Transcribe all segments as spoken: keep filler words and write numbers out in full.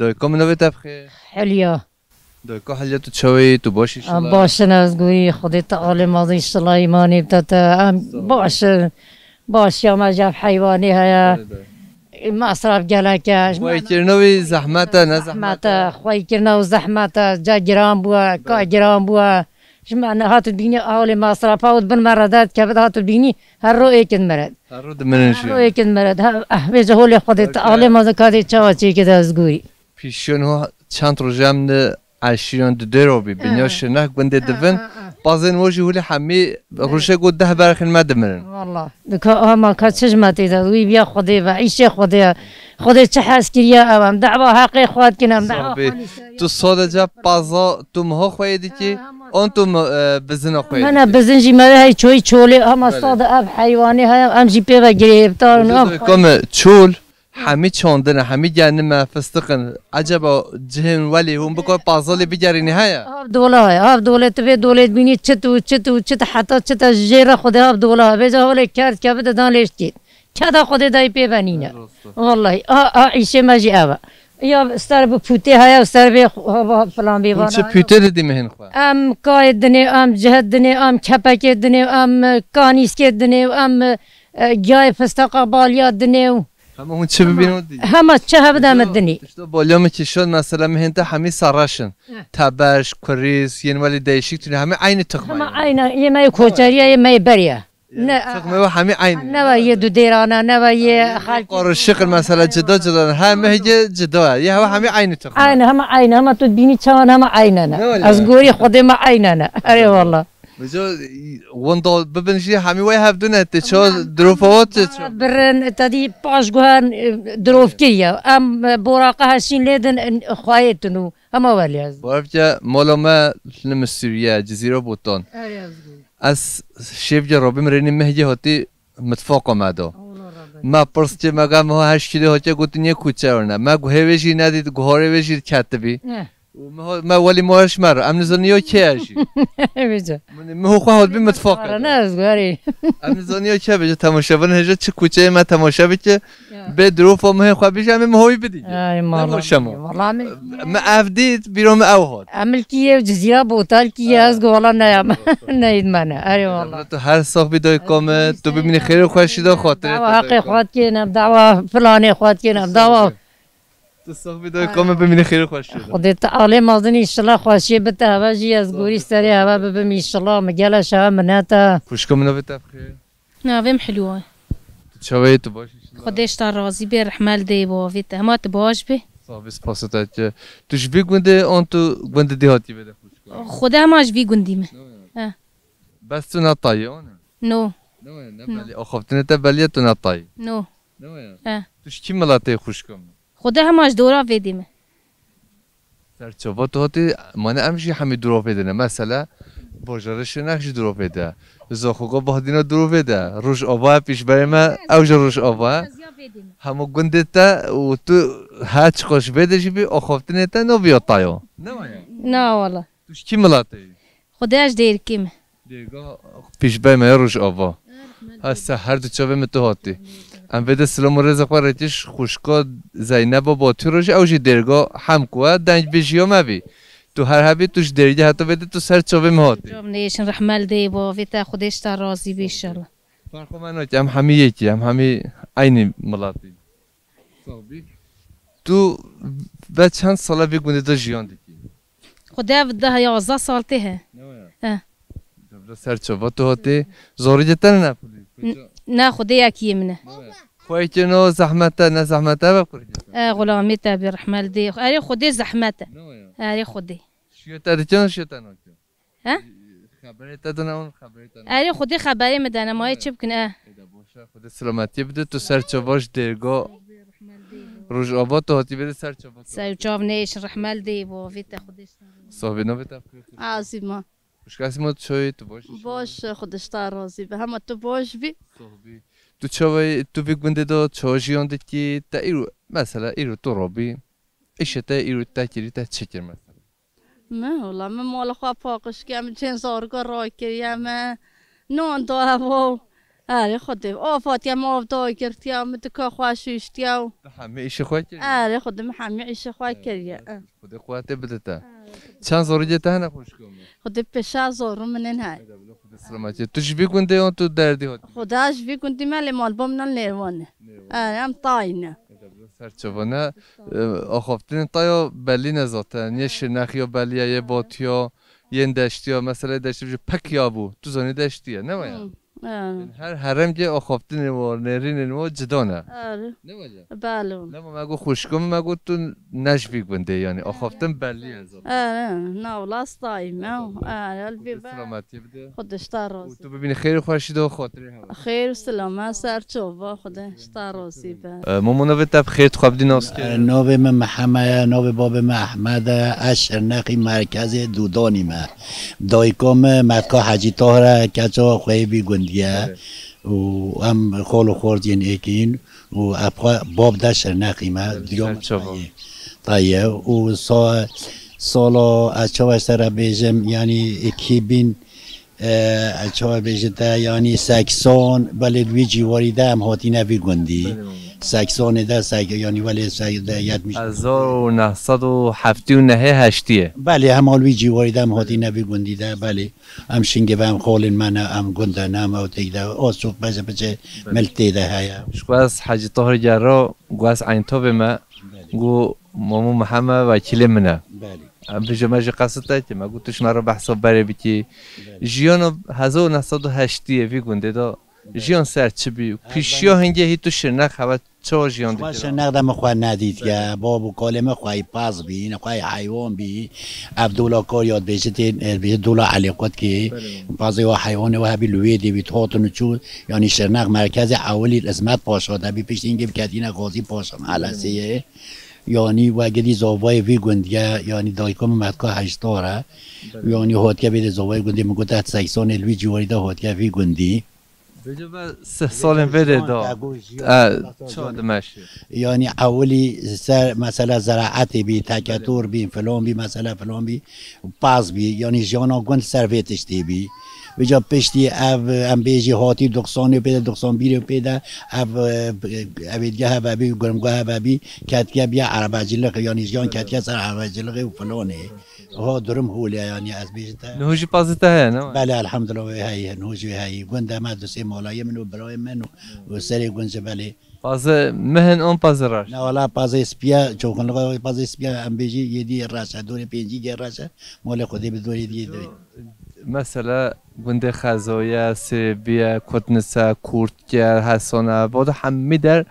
Dayko min navê te bixê. Helya. Dayko Helya, tu çawa yî? Tu baş î inşallah? Baş in, ez gorî, Xwedê te alê mazin inşallah, îmanê bide te. Em baş in. Baş ya me ji ev heywanê heye. Masraf gelek e. Xweyîkirina wî zehmet e, ne zehmet e? Xweyîkirina wî zehmet e. Ca giran bûye, ka giran bûye. Ji me ne hatu bînî awlê masrafa û bin me re derdikeve, hatu bînî her ro êkin meret. Her ro dimirin jî. Her ro êkin meret. Ha, eh, vêca holê Xwedê te alê mazin kadê çawa çêke de ez gorî. Pîşiyon ho çend roj em di eşîran di dêro bî. Binya şinek gundê divin. Bazên wo jî holê hemî rojek û deh berxên me dimirin. Valla. Dika ama ka çi ji me tê de? Wî biya Xwedê ve, îşê Xwedê ye. Xwedê çi hez kiriye ew em. Dawa heqê xwe dikin em. Dawa xwe nîşe. Tu sadece paza tu miha xwe yê dikî, an tu mi-, e, bizina xwe yê dikî? Hene bizin jî me hey çoyî çolê ama sade ev heywanê heye em jî pê ve girêftar in. Kom çol, hemî çandin e, hemî genim e, fistiq in. Eceba cihên welê hûn bikor paza lê bigerînî heye? Av dola heye, av dolê tu vê dolê dibînî çit û çit û çit heta çit e jê re Xwedê av dola heye. Vêca holê kerd kevide dan lêşt kî. Keda Xwedê dayî pê ve nîne. Wallahî, a, a, îşê me jî ev e. Ya ser bi pûtê heye, ser bê xwe, ha, filan bê vana. Hûn çi pûtê didî mehên xwe? Em kayê dinê, em cihet dinê, em kepekê dinê, em, e, kanîskê dinê, em, e, giyayê fistaqa baliya dinê û. Hema hûn çi bibînin dî? Hema çi hebide me dinê. Tişto baliya min kişand mesela mehên te hemî sarreş in. Tebeş, kurîz, yên welî değişik tune, hemî eynî tuxma. Hema eynî, yê me yê koçeriya, yê me yê beriya. Ne, tuxmê we hemî eynî. Ne ve yê dudêrana, ne ve yê xalkê. Karışık mesela cida cida. Her mehge cida. Yê heva hemî eynî tuxmê. Eynî, hema eynî, hema tu bînî çawan hema eynî ne. Ne öyle? Ez gorî Xwedê me eynî ne. Erê valla. Vêca wenda bibin jî hemî wey hevdû ne. Tê çawa dirofa we tê çawa? Birin, te dî paş guhen, e, dirov kiriye. Em, e, boraqa heşîn lê din, e, xwayê tunu. Hema welî ez. Barevke mala me li Misûriye, Cizîra Botan. Erê ez gorî. Ez şêvke Rabbî min rênî mehgê hatî mitfaqa me de. Me pirs kir, me ga meha heşt kîlê hatiye gotin yê kuçe werne. Me guhê wê jî nedît, guharê wê jî ketibî. Û me ha-, me welî ma heş me re. Em nizanî yo kê ye jî. Vêca. Min, min xwe hatibî mitfaqê de. Ne ez guherî. Em nizanî yo kê bêje temaşevan hêje çi kuçeyê me temaşe bike. Bê dirofa mihê xwe bêje em ê miha wî bidî. Ay, ne mala baş e ma. Wala me. Me ev dît, bîra min ew hat. Em li kî ye, Cizîra Botal kî ye, ez got wala neyam. Neyît me ne. Erê wala. Tu her sax bî dayka me, tu bimînî xêr û xweşî de xatirê te. Dawa heqê xwe dikêne, dawa filanê xwe dikêne, dawa. Tu sax bî dayka me, bimînî xêr û xweşî de. Xwedê te alê mazin înşallah xweşiyê bite heve jî ez gorî serê heve bibim înşallah. Min gele şeve minete. Xwişka min navê te bixêr. Navê min Hilwa ye. Tu çawa yî, tu baş î? Xwedê ji te razî bê, rehme li dê bavê te. Hema tu baş bî. Sax bî, spasê te dike. Tu ji vî gundê an tu gundê dî hatî vê de xwişka? Xwedê hema ji vî gundî me. He. Bes tu netayî, an e? No. Ne waya, ne belî. Axaftinê te belî ye tu netayî. No. Ne waya? He. Tu ji kî miletê yî xwişka min? Xwedê hema ji dora vê dê me. Serçava tu hatî, mane em jî hemî dûrovê de ne. Mesela, bajarê Şirnex jî dûrovê de. Zaxoga Bahdîna dûrovê de. Rojava ye pîşberê me, ew jî Rojava ye. Hemû gundê te û tu her çiqas ji vê de jî bî, axaftinê te nabî ya tayo. Ne waya? Na wala. Tu ji kî miletê yî? Xwedê ez ji Dêrikê me. Dêrga pîşberê me ya Rojava. Hesta her du çavê min tu hatî. Em vê de silam û rêza xwe rêtiş xwişka Zeyneba Batû re jî, ew jî Dêrga hem ku e, deng bê jiya me bî. Tu her hebî, tu ji Dêrgê heta vê de tu ser çavê min hatî. Çav nêşin, rehme li dê bavê te, Xwedê ji te razî bî înşallah. Ferqo me nake, em hemî yekî, em hemî eynî miletî. Sax bî. Tu ve çend sala vê gundê de jiyan dikî? Xwedê ev deh yazdeh sal tê he. Ne waya? He. Devre ser çava tu hatî. Zorî de te ne pulî? N-, ne, Xwedê yekî yê min e. Ne waya? Xweyê kino zehmet e, ne zehmet e ve kurê. E, xulamê te bi rehme li dê. Erê Xwedê zehmet e. Ne waya? Erê Xwedê. Şiyo te dikin, şiyo te nakin. He? Xeberê te dine hûn, xeberê te ne. Erê Xwedê xeberê min dene, ma yê çi bikin, e? Ê de boş e, Xwedê selametiyê bide, tu ser çava ji Dêrga Rojava tu hatî vê de ser çava tu. Ser çav nêş, rehme li dê bo, vê te Xwedê selamet. Sax bî, navê te bixêr. Azîma. Xwişka Azîma, tu çawa yî, tu baş î? Baş, Xwedê ji te razî be. Hema tu baş bî. Sax bî. Tu çawa yî, tu vê gundê de çawa jiyan dikî, te îro, mesela îro tu robî, îşê te îro te kirî, te çi kir mesela? Me, wala, me mala xwe paqij kir, em cihên zarika rakiriye me, nan da hewa, Erê Xwedê, of hatiye, min of dagirtiya, min dika xwe şûştiya û. Tu hemî îşê xwe kiriye? Erê Xwedê, min hemî îşê xwe kiriye. Xwedê quwetê bide te. Çend zorîcê te hene xwişko min? Xwedê pêşa zorû min in hay. Eda bila Xwedê selametiyê. Tu ji vî gundê yan tu derdî hatî? Xweda ji vî gundî me lê malba min Nêrwan e. Nêrwan. Erê, em tayî ne. Eda bila ser çava ne. E, axaftinên te ya belî ne zaten. Yê Şirnexî ya belî ye, yê Batî ya, yên deştî ya. Mesela deştî ji pek ya bû. Tu zanî deştî ye, ne waya? Hmm. Yanî her heremgê axaftinên wa, nêrînên wa cida ne. Erê. Ne wece? Belo. Lema me got xwişko min, me got tu ne ji vî gundê, yanî axaftin belî ye zaten. Erê, na wila stayî me. Erê, li vê be. Selametiyê bide. Xwedê ji te razî. Û tu bibînî xêr û xweşî de xatirê hewe. Xêr û selame ser çava, Xwedê ji te razî be. E, Momo navê te bi xêr, tu xwe bidî nas kir. E, navê min Miheme ye, navê babê min Ehmed e, ez Şirnexî merkezê Dûdanî me. Dayika me Metka Hecî Tahir e, keça xwe yê vî gundî ye. Evet. Û em xal û xort yên êkîn û ev xwe bab de Şirnexî me, Evet, diya ser çava. Tayê. Tayê. Û sa-, sala ez çawa ser e bêjim, yanî iki bin, e, ez çawa bêjim te, yanî seksan, belê di wî cîwarî de em hatîne vî gundî. Belê, belê. Seksanê de, sek-, yanî welê se-, de yetmiş. Hezar û neh sed û heftê û nehê heştiyê. Belê, hema li wî cîwarî de em hatîne vî gundî de, belê. Em şingê ve, em xalên me ne, em gund de ne, em ew têk de, az çok bece biçe Belê. Mil tê de heye. Ji xwe ez Hecî Tahir Gerra, got ez Eyntovê me, Belê. Got Mamo Mihemed wekîlê min e. Belê. Em bêje me jî qesd te kir, me got tu ji me re behsa berê bikî. Belê. Jiyana hezar û neh sed û heştiyê vî gundê de Belê. Jiyan ser çi bî? Pîşiya hingê hî tu Şirnex hewe çawa jiyan dikira? Xwe Şirnex de min xwe nedîtiye. Belê. Bab û kalê min xweyî paz bî, ne xweyî heywan bî. Ev dola kar ya dibêje tê, e, dibêje dola Elî Qutkê. Belê. Pazê wa heywanê wa hebî li wê dê bî, hatin û çû. Yanî Şirnex merkezê ewilî Îsmet Paşa de bî, piştî hingê bi ketîne Gazî Paşa Belê. Melesê ye. Yanî we gidî zavayê vî gundî ye, yanî dayika min Metka Hecî Tahir e. Belê. Yanî hatiye vê de zavayê gundî, min got, eh, seksanê li wî ciwarî de hatiye vî gundî. Bêje ve sih salên vê de da. Jiyan, E, jiyan, ça jiyan. Dimeşi. Yanî ewilî ser mesela zeraetê bî, teketor bî, filan bî, mesela filan bî, paz bî. Yanî jiyana gund ser vê tiştê bî. Vêca piştî ev, em bêjî hatî doxsanê pê de, doxsan bîrê pê de, ev, e, evêdge heve bî, gurmga heve bî, ketiye biye erebecilixê, yanî jiyan ketiye ser erebecilixê û filanê. Ha durum hole yanî ez bêjim te. Niho jî pazê te heye, ne? Belê, elhamdulillah wê heyî, niho jî wê heyî. Gund de me du sê malayê min û birayê min û, û serê gund jî belê. Pazê mihin an pazê reş? Ne wala pazê spiye, çoxunluğa pazê spiye em bêjî yedî reş e, dorê pêncî gê reş e. Molê Xwedê bi dorê diyê de. Mesela gundê Xezoye, Sêbiye, Kutnise, Kurtke, Hesane, vada hemî der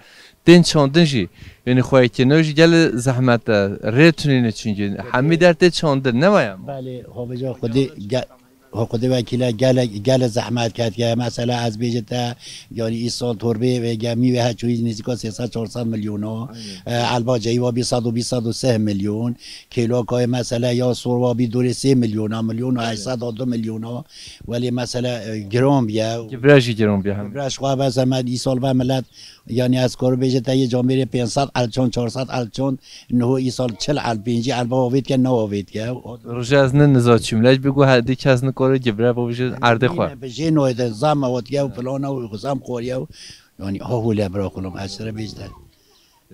tên çandin jî. Yanî xweyekirina jî gelê zehmet e. Rê tunîne çingî. Hemî der tê çandin, ne waya? Belê, ho vêca Xwedê ge-, ho Xwedê wekîle gele, gele zehmet ketiye. Mesela ez bêjim te, yanî îsal torbê ve gemî ve her çûyî nêzîka sê sed çar sed milyona. Aynen. E, elba ceyî wa bî sed û bîst sed û sih milyon. Kêlokayê mesela ya sor wa bî dorê sê milyona, milyon û Evet. heşt sed û du milyona. Welê mesela, e, giran bîye. Gibra jî giran bîye hem. Gibra ji xwe ve zehmet îsal ve millet Yanî ez karim bêje te yê camêrê pênc sed elçon, çar sed elçon, niho îsal çil el, pêncî elba avêt ke, ne avêt ke. Roja ez ne niza çûm. Lej bêgo her di kes nikare gibra bavêje erdê xwe. Bi jê noyê de zam ewetiye û filan ew zam xwariye û, yanî ha hûle bira xulum, ez sere bêj te.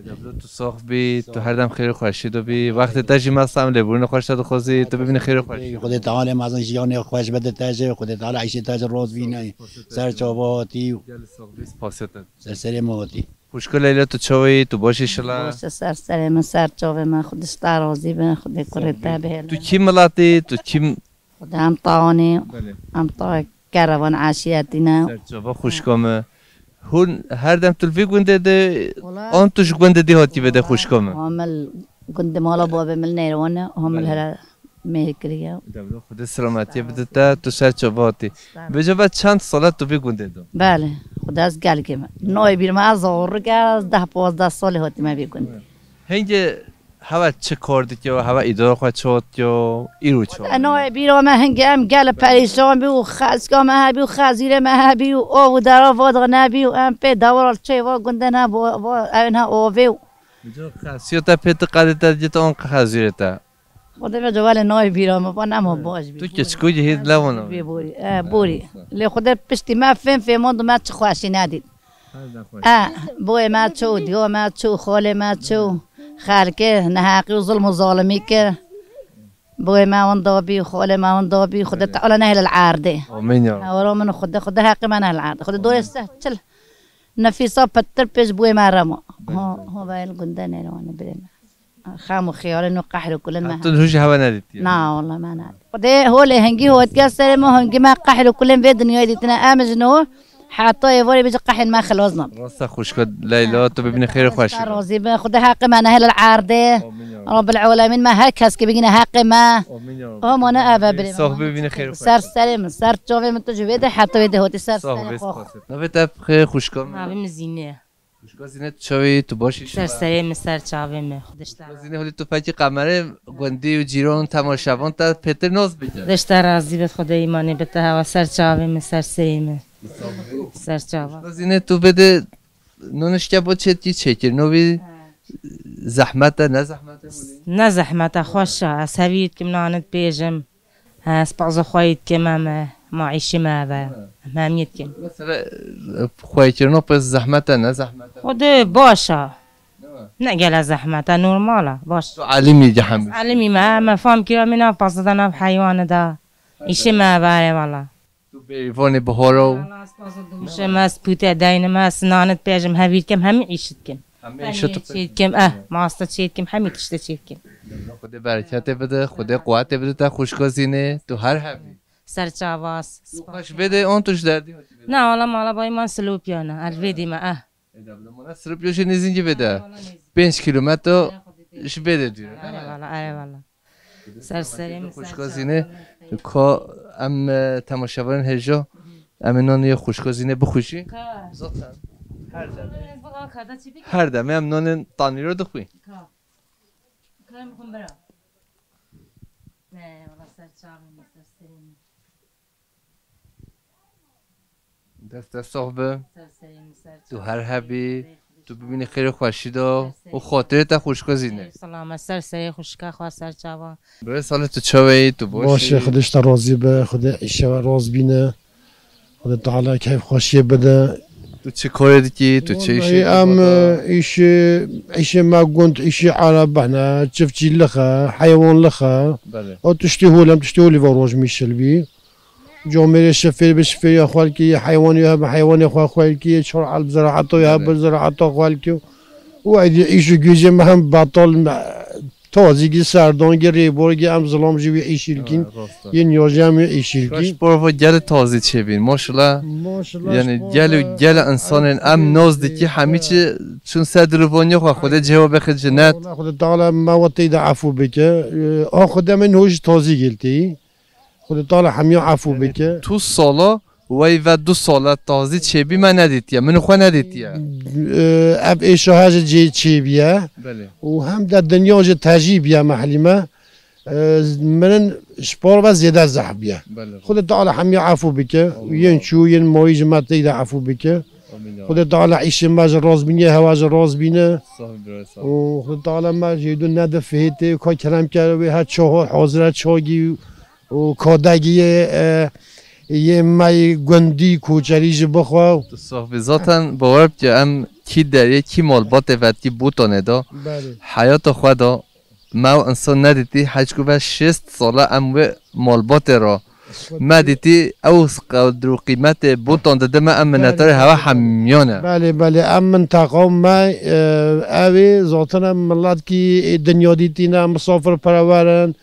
Deblo tu sax bî, tu her dem xêr û xweşî de bî. Wextê te jî mezin em lêbûrîna xweş te dixwazî, tu bibînî xêr û xweşî. Xwedê Teala mezin jiyanê xweş bide te jî, Xwedê Teala îşê te jî roz bîne. Ser çava hatî. Gelî sax bî, spasiya te. Ser serê me hatî. Xwişko Leyla, tu çawa yî? Tu baş î şila? Baş e, ser serê min, ser çavê min, Xwedê ji te razî be, Xwedê kurê te bihêle. Tu kî miletî? Tu kî? Xwedê em tawanî, Belê. Em ta kerevan eşîretî ne. Ser çava xwişka me. Hûn her dem tu li vî gundê de, Wala an tu ji gundê dî hatî vê de xwişka me? Hamil gundê mala babê min Nêrwan e, hamil Belê. here. Mêr kiriye. Dewlo Xwedê selametiyê bide te, tu ser çava hatî. Sağ ol. Vêca ve çend sal e tu vî gundê de? Belê, Xwedê ez gelkê me. Nayê bîr me ez zarok e, ez deh pazdeh salê hatîme vî gundê. Hingê hewe çi kar dike û hewe îdara xwe çi hat dike û îro çi hat? E, nayê bîra me hingê em gel perîşan bî û xeska me hebî û xezîrê me hebî û av û dera vada nebî û em pê dewara çê va gundê ne va, va, ew ne avê û. Vêca xesiya te pê ti qedê te dike te an xezîrê te. Xwedê me cevalê nayê bîra me, va nema baş bî. Tu keçikû cihê dilewano. Bê borî, e, borî. Lê Xwedê piştî me fêm fêmand û me çi xweşî nedît. E, boyê me çû, diyo me çû, xalê me çû. Xelkê neheqî û zulm û zalimî kir. Boyê me winda bî, xalê me winda bî. Xwedê Teala nehêle li erdê. Amîn ya. Hewara min Xwedê, Xwedê heqê me nehêle li erdê. Xwedê dorê seh çil. Nefîsa pitir pêş boyê me rema. Belê, Ha, belê. ha, vayê li gundê nêrê wane birê me. Xam û xiyalên û qehr û kulên me Heta hene. Hûj hewe nedîtiye. Na, wala me nedî. Xwedê holê hingî hotke serê me, hingî me qehr û kulên vê dinyayê dîtine. Em ji no heta êvarê bêje qehrên me xilas nabin. Rasta xwişka Leyla, tu bibîne xêr û xweşî. Xwedê razî be. Xwedê heqê me nehêle li erdê. Amîn ya Rabbi. Rabbil alemin me her kes ke bigîne heqê me. Amîn ya Rabbi. Amane eve birê me. Sax bibîne xêr û xweşî. Ser serê min, ser çavê min tu ji vê de heta wê de hotî ser Sax serê be, xwe. Spas. Navê te bi xêr xwişka min? Navê min Zîne. Xwişka Zîne, tu çawa yî, tu baş î? Ser serê min, ser çavê min, Xwedê ji te razî. Xwişka Zîne, holî tu fekî qemerê gundî û cîran û temaşevan te pêtir nas bike. Xwedê ji te razî bit, Xwedê îmanê bite hewa ser çavê min, ser serê min. Ser çava. Xwişka Zîne, tu bide nonişke bo çêtkî çêkir, no vî zehmet e, ne zehmet e holî? Ne zehmet e, xweş e, ez hevî dikim nanit pêjim. Ha, ez paza xwe yî dikim, em, e, ma îşê me eve. Ha. Em hemî dikim. Mesela, e, xwekirina pez zehmet e, ne zehmet e? Xwedê baş e. Ne? Ne gele zehmet e, normal e, baş. Tu elimî de hemî? Elimî me, me fam kira, min nav paza da nav heywanê da. Îşê me eve, ewala. Tu bêvanê bihara û Wala, ez paza dûşim, ez pûte deynim, ez nanit pêjim, hevî dikim, hemî îş dikim. Hemî Hemî îşê tu çê dikim, eh, masta çê dikim, hemî tiştê çê dikim. Xwedê bereketê bide, Xwedê quwetê bide te xwişka Zînê, tu her hebî. Ser çavas. Tu xweş bê de an tu ji derdî hatî bê de? Na, wala mala bayê man Silopiyana, el vê dî me, eh. Ê de bide mala Silopiyana jî nêzîn jî bê de. Wala nêzîn. Pênc kilometre ji bê de dûr e. Erê wala, erê wala. Ser serê min, ser Xwişka çavê Zînê, min. Ka em, e, temaşevanên hêja, em ê nanê xwişka Zînê bixwîşî. Ka. Zaten her demê, her demê em nanên tanîro dixwî. Ka. Ka em bixwin bira. Ne, wala ser çavê min, ser serê min. Dest te sax be. Ser serê min, ser çavê min. Tu her hebî, tu bibînî xêr û xweşî de û xatirê te xwişka Zînê. Selamet, ser serê xwişka xwe, ser çava. Birê Salih, tu çawa yî, tu baş î? Baş e, Xwedê ji te razî be, Xwedê îşe we rast bîne. Xwedê Teala keyf xweşiyê bide. Tu çi karê dikî, tu çi îşê dikî? Wellahî em, e, îşê, îşê me gund, îşê erebehne, çiftçîlix e, heywanlix e. Belê. O tiştê hol, em tiştê holî ve rojmî şilbî. Camêrê şifêr bi şifêriya xwe dikî, heywanê hebe heywanê xwe xwe dikî, çar elb ziraeta ya Belê. bi ziraeta xwe dikî. Û êdî îş û gücê me hem betal me, tazî gî serdan gî rêbor gî em zilam jî wî îşî dikîn. Ha, rast e. Yên ya jî em wî îşî dikîn. Şaş por ve gel tazî çêbîn. Maşallah. Maşallah, Yani şpor gel û ve gel insanên em naz dikî hemî çi çûn ser dilûvaniya xwe. Xwedê cihê we bixit cinet. Wala Xwedê Teala me we tey de efû bike. Ee, a Xwedê min hoj tazî geltî. Xwedê Teala hemiya efû bike. Tu sala wey ve du sala tazî çêbî me nedîtiye. Min xwe nedîtiye. Ee, ev êşa he ji cê çêbiye. Belê. Û hem de dinya ji tejî biye mehlî me. Ee, min ji par ve zêde zehf biye. Belê. Xwedê Teala hemiya efû bike. Amin. Yên çû, yên mayî ji me tey de efû bike. Amin ya. Xwedê Teala îşê me ji rast bîne, hewa ji rast bîne. Sağ ol, bro, sağ ol. Û Xwedê Teala me jê du nede fihêtê, ka kerem kere wê her çawa hazir e, çagî û kadegî yê, e, yê me yê gundî koçerî ji bixwe. Tu sax bî. Zaten bawer bike em kî derê, kî malbatê vetkî Botanê de. Belê. Heyata xwe de me ew insan nedîtî, heçku ve şêst sala em wê malbatê re me dîtî, ew qedr û qîmetê Botan dide me, em minnetdarê hewe hemiyan e. Belê, belê, em minteqa me, e, ew ê, zaten em miletkî dinya dîtî ne, misafirperewer in,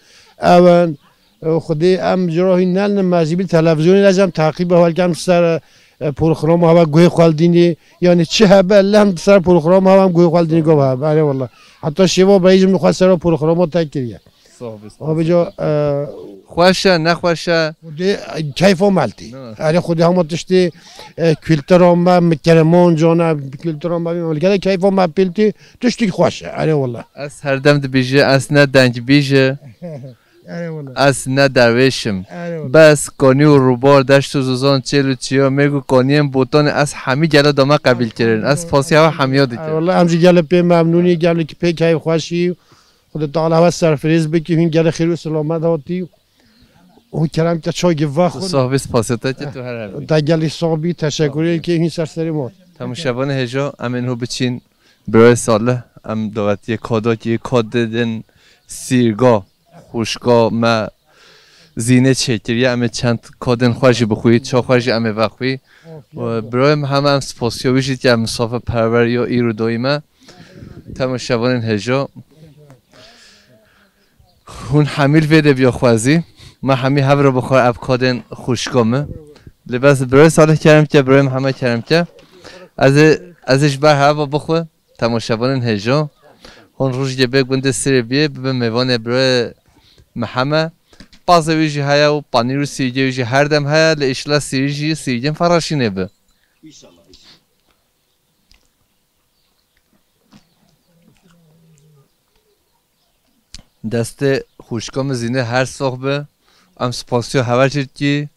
ew in. E, Xwedê em ji rahî nelin, me jî bî televîzyonê de jî em teqîb heval kem ser, e, programa hewa guhê xwe dînê. Yani çi hebe lem ser programa hewa em guhê xwe dînê gov hebe. Erê wala. Heta şêva beyî ji min xwe ser o programa te kiriye. Sağ ol, sağ ol. Abi ca, e, Xweş e, nexweş e? Xwedê, e, keyfa me ltî. Ne? Erê Xwedê hema tiştê, e, kultura me, mikeremon cana, kultura me, me gele keyfa me pêltî, tiştî xweş e. Erê wala. Ez her dem dibêje, ez ne dengbêj e. Erê wala. Ez ne derwêş im. Erê wala. Bes kanî û rûbar, deşt û zozan, çêl û çiya, mêrg û kaniyên Botanê ez hemî gele dame qebîl kirin. Ez spasiya we hemiya dikim. Erê wala, em jî gele pê memnûnî, gele ki pê keyfxweşî. Xwedê Teala we serfirêz bike, hûn gelê xêr û selamet hatî. Hûn kerem ke çay giva xwe. Sax bî, spasiya te ke tu her hebî. Te gelî sax bî, teşekkür eke hûn ser serê me. Temaşevanê hêja, em ên ho biçîn. Birayê Salih, em dawetiyê kadakî, kadê din sîrga, xwişka me zînê çêkiriye, em ê çend kadên xwe jî bixwî, ça xwe jî em ê vexwî. Û birayê me heme em spasiya wî jî dike, em misafirperwer ya îro dayî me. Temaşevanên hêja. Hûn hemî li vê de biya xwezî. Me hemî hev re bixwe ev kadên xwişka min. Lê bes birayê Salih kerem ke, birayê Mihemed kerem ke. Ez ê, ez ê ji ber hev bixwe. Temaşevanên hêja. Hûn rojekê bê gundê Sirê biyê, bibe mêvanê birayê Mihemed. Pazê wî jî heye û panîr û sîrgê wî jî her dem heye, lê îşla sîrî jî sîrgên feraşînê bi. Destê xwişka min Zînê her sax be. Em spasiya heval jî dikî.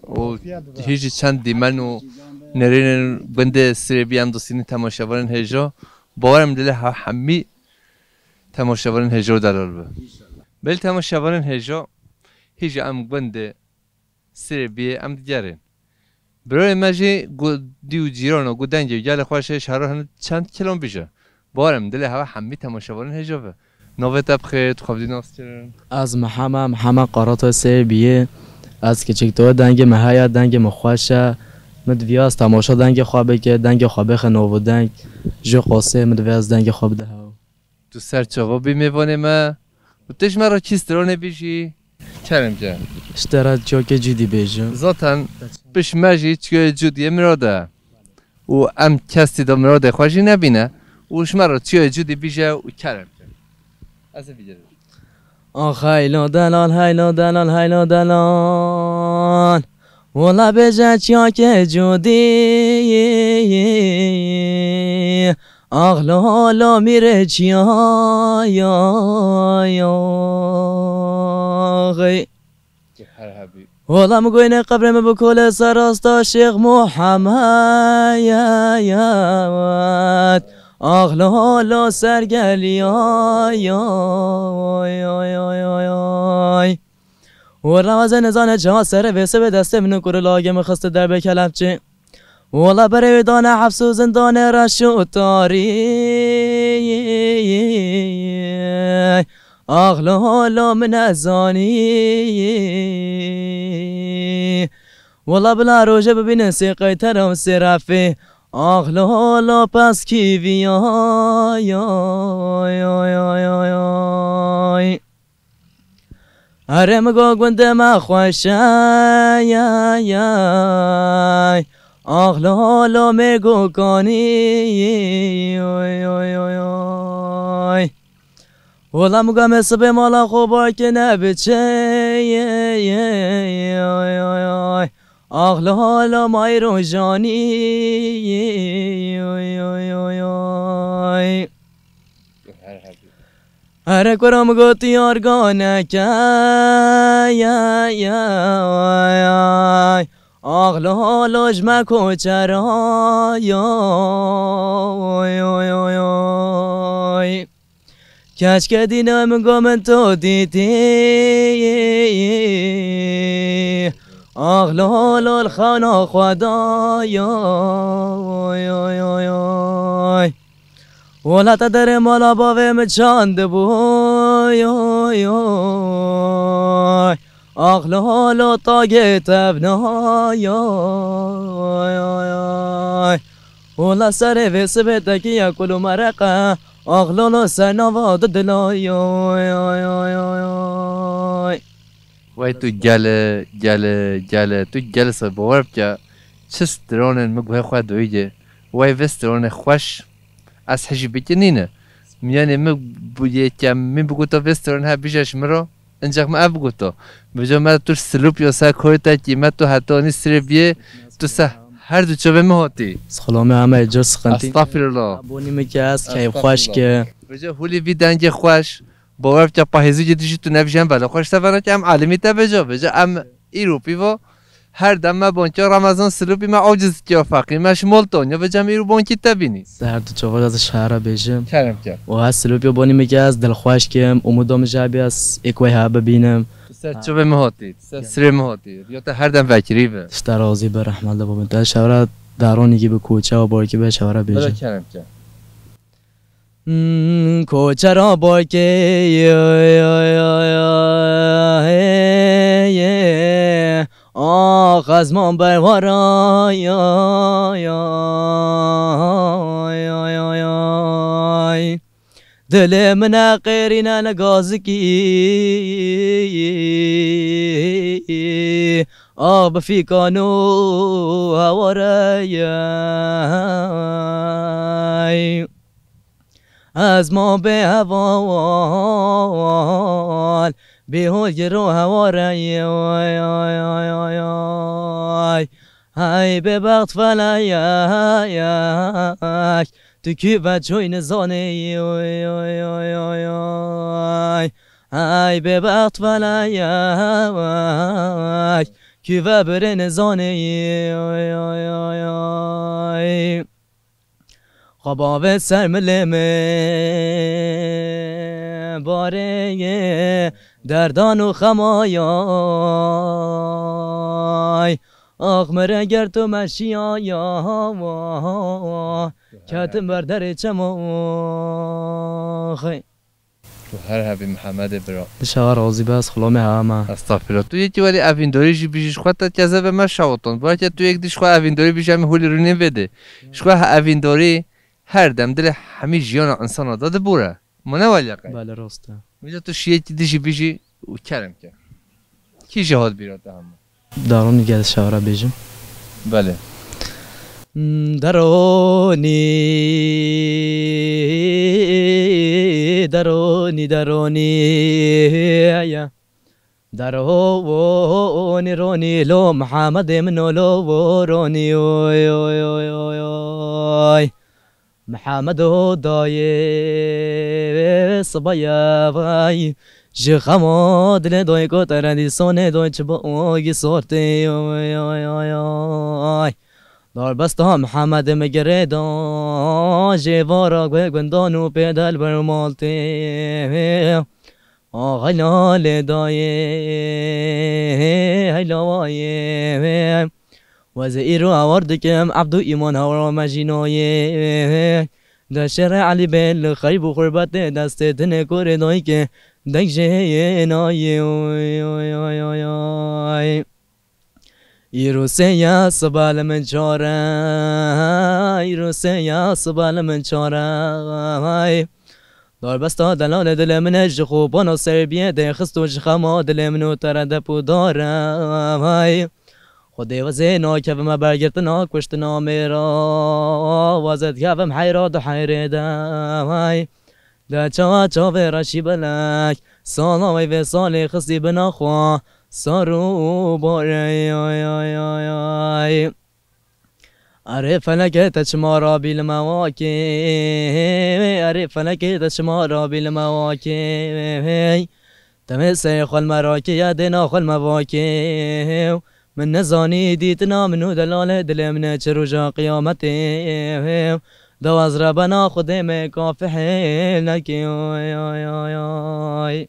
Û hî jî çend dîmen û nêrînên gundê Sirê bî em dostînî temaşevanên hêja. Bawer im dilê he-, hemî temaşevanên hêja û delal be. Belê temaşevanên hêja, hî jî em gundê Sirê biyê em digerên. Birayê me jî ku dî û cîran e, ku dengê gelê xweş e, ji hera hin çend kilomître bije. Bawer im dilê hewa hemî temaşevanên hêja be. Navê te bi xêr, tu xwe bi dî nas kirin? Ez Mihemed, Mihemed Qaratoy Sirê biyê. Ez kiçik to dengê min heye, dengê min xweş e. Min diviyaz temaşa dengê xwe bike, dengê xwe bêxe nav û deng. Ji qasê min diviyaz dengê xwe bide hew. Tu ser çava bî mêvanê me. Û tu ji me re çi stranê bijî? Kerem ke. Ji te re çiyokê cûdî bêjim. Zaten piş me jî çiyokê cûdiyê mirad e. Û em kes tê de miradê xwe jî nebîne. Û ji me re çiyokê cûdî bîje û kerem ke. Ez ê bigêrim. Ax heylo delal, heylo delal, heylo delal. Wela bêje çiyakê cûdî. Ax lolo mîrê çiyayay. Her hebî. Wela min goyne qebrê min bi kolê ser rasta Şêx Muhammed. Ax lolo sergeliyay. Wela ez ê nizane çawa serê vê sibê destê min û kurê lagê min xiste derbê kelepçê. Wela berê wê dane hefs û zindanê reş û tarî. Ax lolo min nezanî. Wela bila rojê bibînin sê qeytera û sê refê. Ax lolo pez kîviyay. Erê min go gundê me xweş e. Ax lolo mêrgokanî. Wela min go me sibê mala xwe bakê nebiçe. Ax lolo may rojanî. Here kura min got yar ganeke. Ax lolo ji me koçerayay. Keçke dîne min go min to dîtî. Ax lolo li xewna xwe dayay. Wela te derê mala bavê min çandibû. Ax lolo tagê tevnayay. Wela serê vê sibê tekiye kul û mereqe. Ax lolo ser nava du dilayay. Wey tu gele, gele, gele, tu gele se bawer bike, çi stranên min guhê xwe doyî. Wey vê stranê xweş, ez hijî bike nîne. Miyanê min bu yê ke min bigota vê stranê he bije ji min re, incax min ev bigota. Bijo me tu silûp ya ser koyê te kî me tu heta anî sirê biyê, tu se her du çavê min hatî. Sixlame heme cir sıkıntı. Estağfirullah. Abonî min ke ez keyf xweş ke. Bijo hulî vî dengê xweş. Bawer bike pahêzû jî dijî tu nebijî em vela xweş severa ke em alimî te bêje, bêje em îro pîva Her dem me bankê Remezan Silopî me aciz dikiya feqî. Me ji mol tanya ve cem îro bankê te bînî. Ser tu çava ez şehra bêjim. Kerem ke. Û ez Silopî bonî me ke ez dilxweş kim. Umuda min ji hebî ez êk wê he bibînim. Tu ser çavê min hatî, tu ser sirê min hatî. Riya te her dem vekirî be. Tişta razî be, rehmet li bo min. Te şewra daronî kî bi koçe û barkî be şewra bêjim. Bela kerem ke. Hmm, koçera barkê, ax, ezman berwara, dilê min e qêrîne li gazikî, ax, bi fîkan û heware ye. Ez ma bê heval, bê holgir û heware ye, ay, ay, ay, ay, ay. Hey bêbext felek, tu kî ve çûy nizanî, ay, ay, ay, ay, ay. Hey bêbext felek, kî ve birê nizanî, ay, ay, ay, ay. Xwe bavê ser milê min, barê ye derdan û xemayay. Ax, min re ger tu meşiyaya, ketim ber derê çema. Tu her hebî Mihemedê bira. Dişewa razî be, ez xulamê hewa me. Estexfirullah. Tu yekî welî evîndarî jî bijî, ji xwe te keze ve me şewitan. Belke tu yek dî ji xwe evîndarî bijî, em hûlî rûnên vê dê. Ji xwe evîndarî her dem dilê hemî jiyana insana de dibûre. Ma ne welî qey? Belê, rast e. Vêca tu şiyekî dî jî bijî û kerem ke. Kî jî hat bîra te hema? Daronî gel şewra bêjim. Belê. Hmm, deronî, deronî, deronî, ya. Deronî, ronî, lo Mihemedê min o, lo ronî, oy, oy, oy, oy, oy. Mihemedo dayê sibaye vay, ji xema dilê dayê ku te re dîsanê dayê çi bo gî sortê, oy, oy, oy, oy. Darbesta Mihemed mi girê da, jê vara guê gundan û pê del ber mal tê. Ax heyla lê dayê, heyla wayê. Weze îro hawar dikim, Ebdû Îman hawara me jî nayê. De şerê Elî bê li xeyb û xurbetê destê dinê korê dayikê, deng jê heye nayê. Oy, oy, oy, oy, oy. Îro sê ya siba li min çar e, îro sê ya siba li min çar e. Darbesta delalê dilê min e, ji xwe bona serbiyê dê xist û ji xema dilê min û te re dep û dar e. Xwedê wezê nakevime bergirtina kuştina mêra, wezê dikevim heyra du heyrê de. De çawa çavê reşî belek, sala wê vê salê xistî bina xwe, sar û bar ey, ay, ay, ay, ay. Erê felekê te çima rabî li me wakê, erê felekê te çima rabî li me wakê. Demê serê xwe li me rakê ya dêna xwe li me vakê. Min nezanî dîtina min û delalê dilê min e çi roja qiyametê. Dawaz rebena Xwedê me kafihê nekê. Ay, ay, ay, ay.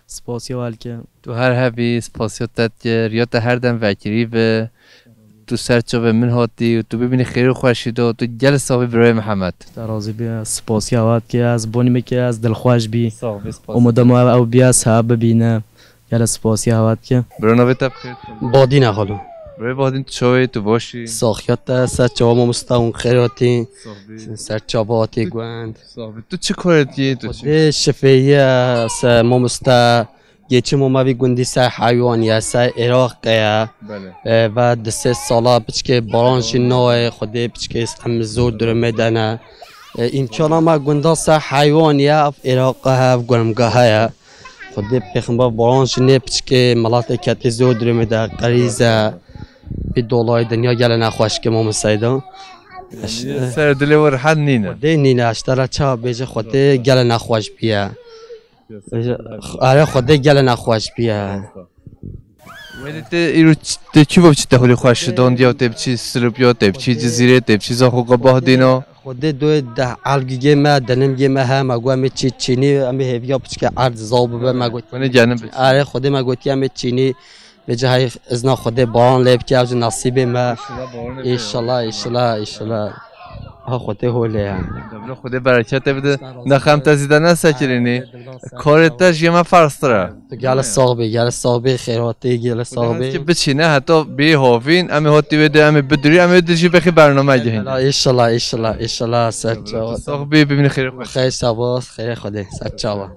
Spasiya welke. Tu her hebî, spasiya te dike, riya te her dem vekirî be. Tu ser çavê min hatî û tu bibînî xêr û xweşî de, tu gel sax bî birayê Mihemed. Te razî bî, spasiya we dike, ez bonî me ke ez dilxweş bî. Sax bî, spas. Umudê me ew bî ez hev bibîne. Gel spasiya we dike. Bira navê te bi xêr? Badîn e xalo. Birayê Badîn, tu çawê, tu baş î? Saxiya te ser çava mamosta hûn xêr hatî. Sax bî. Ser çava hatî gund. Sax bî. Tu çi karê dikî? Tu çi? Xwedê şifê ye, se mamosta. Geçim û me vî gundî ser heywan ye, ser Iraq ye. Belê. E, ve di sê sala piçkê baran jî nayê, Xwedê piçkê em zor durumê de ne. E, îmkana me gunda ser heywan ye, ev Iraq e, ev germgah ye. Xwedê pêxember baran jî nê piçkê miletê ketê zor durumê de, qerîz e. Vî dolayê dinya gele nexweş ke Mamo Seyda. Ser dilê we rehet nîne. Xwedê nîne, ji te re çawa bêje, Xwedê gele nexweş bîye. Are Xwedê gele nexweş bîye. Mêdî tê îro ç-, tê çi bo, çi te xwedî xweş dondiya, tê biçî Silopya, tê biçî Cizîrê, tê biçî Zaxo Qebahdîna? Xwedê doyê deh elgîgê me, denimgê me he, me got em ê çî çînî, em ê hêviya piçke erd zaw bibe, me got. Xwedê genim biçî. Arê, Xwedê me gotiye em ê çînî, vêca hey izna Xwedê baran lê bike, ev jî nesîbê me. Înşallah, înşallah, înşallah. Ha, Xwedê holê yani. Deblo Xwedê bereketê bide. Nexem te zîde nesekirînî. Karê te ji yê me ferztir e. Tu gele sax bî, gele sax bî, xêrhatî, gele sax bî. Ki biçîne heta bê havîn, em ê hatî wê de em ê bidurî, em ê de jî bexî bername gihîn. Înşallah, înşallah, înşallah, ser çawa. Sax bî, bibînî xêrê xwe. Xeyr, sağ ol, xêrê Xwedê, ser çawa.